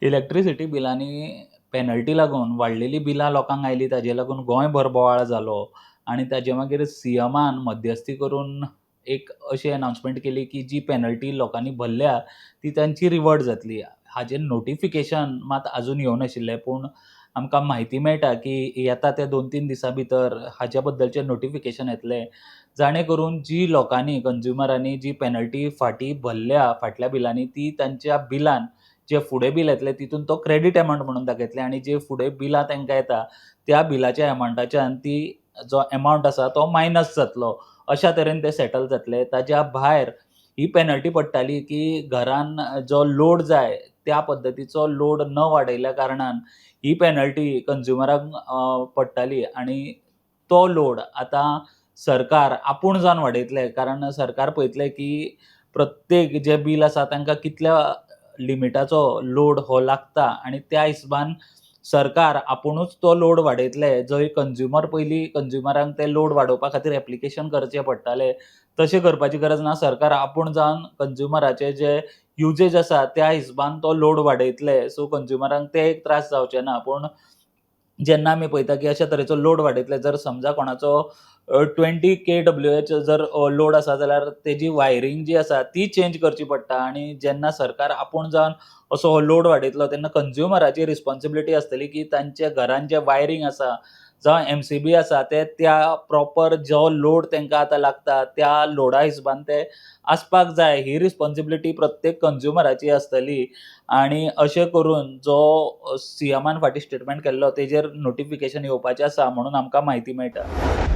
Electricity बिलांनी penalty लागून वाडलेलीं बिलां लोकांक आयलीं, ताजे लागून गोंयभर बोवाळ जालो आनी ताजे मागीर सीएमान मध्यस्थी करून एक अशी अनाउन्समेंट केली की जी पेनल्टी लोकांनी भरल्या ती तांची रिवर्ट जातली. हाजें नोटिफिकेशन मात आजून येवं नाशिल्लें, पूण आमकां म्हायती मेळटा की येता त्या 2-3 दिसां भितर हाज्या बद्दलचें नोटिफिकेशन येतलें, जाणें करून जी लोकांनी कंज्युमरांनी जी पेनल्टी फाटीं भरल्या फाटल्या बिलांनी ती तांच्या बिलान जे फुडें बील येतलें तितून तो क्रेडीट एमावंट म्हणून दाखयतले आनी जे फुडें बिलां तांकां येता त्या बिलाच्या एमावंटाच्यान ती जो एमावंट आसा तो मायनस जातलो. अशा तरेन ते सेटल जातले. ताज्या भायर ही पेनल्टी पडटाली की घरान जो लोड जाय त्या पद्दतीचो लोड न वाडयल्या कारणान ही पेनल्टी कंज्युमराक पडटाली आनी तो लोड आतां सरकार आपूण जावन वाडयतले, कारण सरकार पळयतलें की प्रत्येक जें बील आसा तांकां कितल्या लिमिटाचो लोड हो लागता आनी त्या हिसबान सरकार आपुणूच तो लोड वाडयतले. जंय कंज्युमर पयलीं कंज्युमरांक ते लोड वाडोवपा खातीर एप्लिकेशन करचें पडटालें, तशें करपाची गरज ना. सरकार आपूण जावन कंज्युमराचे जे युजेज आसा त्या हिसबान तो लोड वाडयतले. सो कंज्युमरांक ते एक त्रास जावचे ना. पूण जेन्ना आमी पळयता की अशा तरेचो लोड वाडयतले, जर समजा कोणाचो 20 kWh जर लोड आसा जाल्यार तेजी वायरींग जी आसा ती चेंज करची पडटा आनी जेन्ना सरकार आपूण जावन असो हो लोड वाडयतलो तेन्ना कंज्युमराची रिस्पोन्सिबिलिटी आसतली की तांच्या घरान जें वायरींग आसा जावं MCB आसा ते त्या प्रोपर जो लोड तांकां आतां लागता त्या लोडा हिसबान ते आसपाक जाय. ही रिस्पोन्सिबिलिटी प्रत्येक कंज्युमराची आसतली आनी अशें करून जो सीएमान फाटीं स्टेटमेंट केल्लो तेजेर नोटिफिकेशन येवपाचें आसा म्हणून आमकां म्हायती मेळटा.